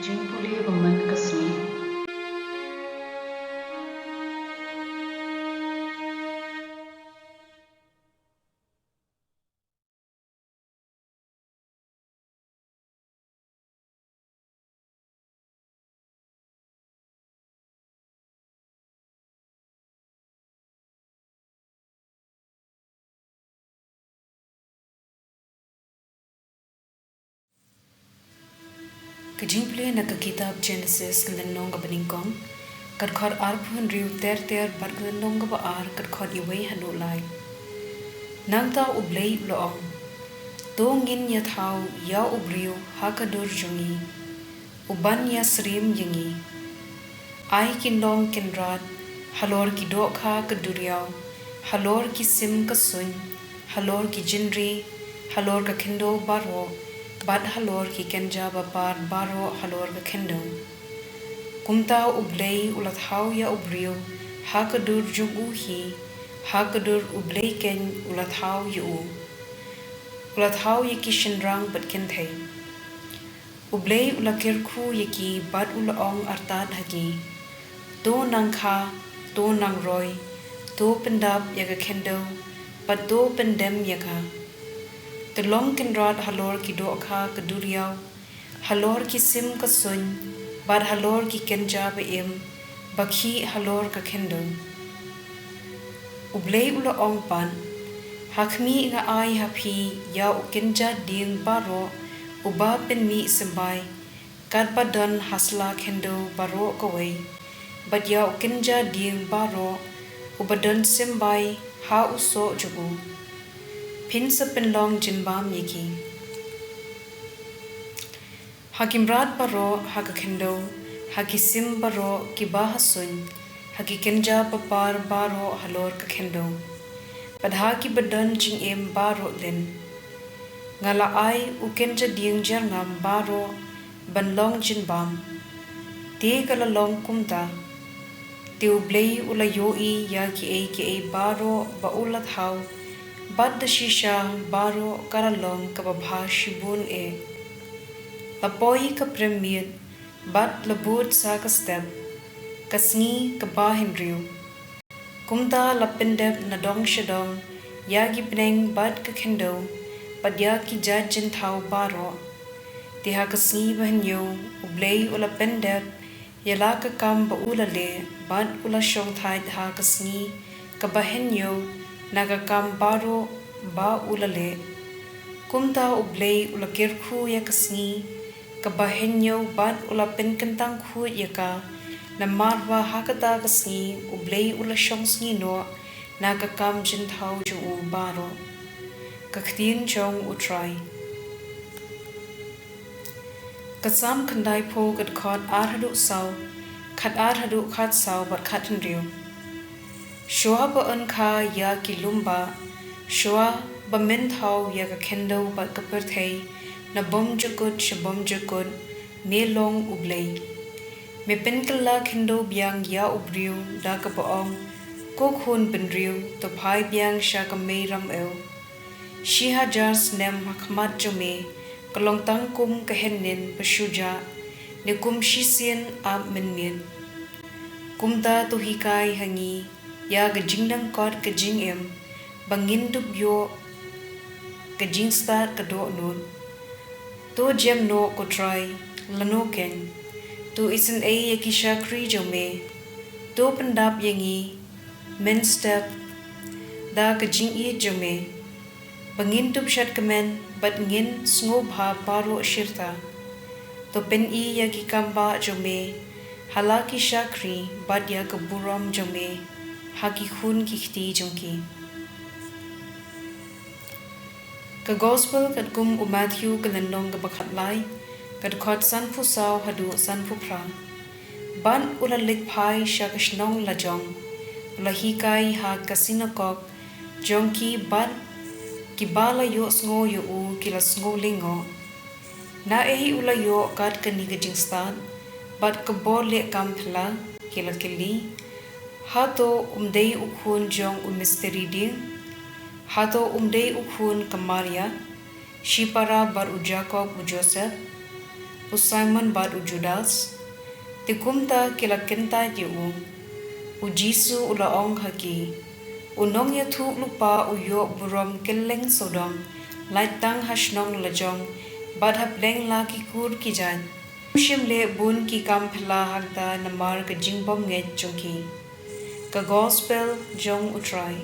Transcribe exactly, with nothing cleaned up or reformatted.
Jingpule ba man ka sngi. Ka jingpule na ka kitab Genesis, ka lynnong kaba nyngkong, ka dkhot arphew hynriew ter ter bad ka lynnong kaba ar, ka dkhot wei haduh lai. Nangta U Blei u la ong, to ngin ïathaw ïa u briew ha ka dur jong ngi, u ban ïasyriem ïa ngi. Ai kin long kynrad halor ki dohkha ka duriaw, halor ki sim ka suiñ, halor ki jingri, halor ka khyndew baroh, bad halor ki kynja bapar baroh halor ka khyndew. Kumta U Blei u la thaw ïa u briew ha ka dur jong u hi, ha ka dur U Blei keiñ u la thaw ïa u. U la thaw ïa ki shynrang bad kynthei. U Blei u la kyrkhu ïa ki bad u la ong artat ha ki, to nang kha, to nang roi, to pyndap ïa ka khyndew, bad to pyndem ïa ka. To long kynrad halor ki dohkha ka duriaw, halor ki sim ka suiñ, bad halor ki kynja ba im, ba khih halor ka khyndew. U Blei u la ong pat, ha khmih nga ai ha phi ïa u kynja dieng baroh uba pynmih symbai, katba don ha sla khyndew baroh kawei, bad ïa u kynja dieng baroh uba don symbai ha u soh jong u. Phin sa pynlong jingbam ïa ki. Ha ki mrad baroh ha ka khyndew, ha ki sim baroh kiba ha suiñ, ha ki kynja bapar baroh halor ka khyndew, bad ha kiba don jingim baroh lin, nga la ai u kynja dieng jyrngam baroh ban long jingbam. Te ka la long kumta. Te U Blei u la ïohi ïa kiei kiei baroh ba u la thaw, bad da shisha baroh ka la long kaba bha shibun eh. La poi ka prem miet, bad la bud sa ka step, ka sngi kaba hynriew. Kumta la pyndep na dong sha dong ïa ki bneng bad ka khyndew, bad ïa ki jait jingthaw baroh. Te ha ka sngi ba hynñiew U Blei u la pyndep ïa la ka kam ba u la leh, bad u la shongthait ha ka sngi kaba hynñiew na ka kam baroh ba u la leh. Kumta U Blei u la kyrkhu ïa ka sngi kaba hynñiew bad u la pynkyntang khuid ïa ka, namar ba ha kata ka sngi U Blei u la shong sngi noh na ka kam jingthaw jong u baroh. Ka ktien jong U Trai. Ka Salm khyndaiphew, ka dkhot ar haduh saw, khat ar haduh khat saw bad khat hynriew. Shuwa ba yn kha ïa ki lum bah, shuwa ba men thaw ïa ka khyndew bad ka pyrthei, na bymjukut sha bymjukut, me long U Blei. Me pynkylla khyndew biang ïa u briew da kaba ong, ko khun bynriew, to phai biang sha ka mei ramew. Shi hajar snem ha khmat jong me ka long tang kum ka hynnin ba shu jah, ne kum shisien ap mynmiet. Kumta to hikai ha ngi ïa ka jingdangkot ka jingim, ba ngin dup ïoh ka jingstad ka dohnud. To jem noh, ko Trai, lano keiñ. To isynei ïa ki shakri jong me. To pyndap ïa ngi mynstep da ka jingïeit jong me, ba ngin dup shadkmen bad ngin sngewbha baroh shirta. To pyni ïa ki kambah jong me ha la ki shakri, bad ïa ka burom jong me ha ki khun ki kti jong ki. Ka Gospel katkum u Mathew, ka lynnong kaba khatlai, ka dkhot sanphew saw haduh sanphew phra. Bad u la leit phai sha ka shnong lajong, u la hikai ha ka synagog jong ki, bad kiba la ïohsngew ïa u ki la sngew lyngngoh. Naei u la ïoh kat kane ka jingstad bad ka bor leh kam phylla? Ki la kylli. Hato um dei u khun jong u mistri dieng? Hato um dei u khun ka Maria, shipara, bad u Jakob, u Joseph? u Simon bad u Judas. Te kumta ki la kyntait ïa U. U Jisu U la ong ha ki, U nongïathuhlypa u ïoh burom kylleng sawdong, lait tang ha shnong la jong bad hapdeng la ki kur ki jait. Kim shym leh bun ki kam phylla hangta namar ka jingbymngeit jong ki. Ka Gospel jong U Trai.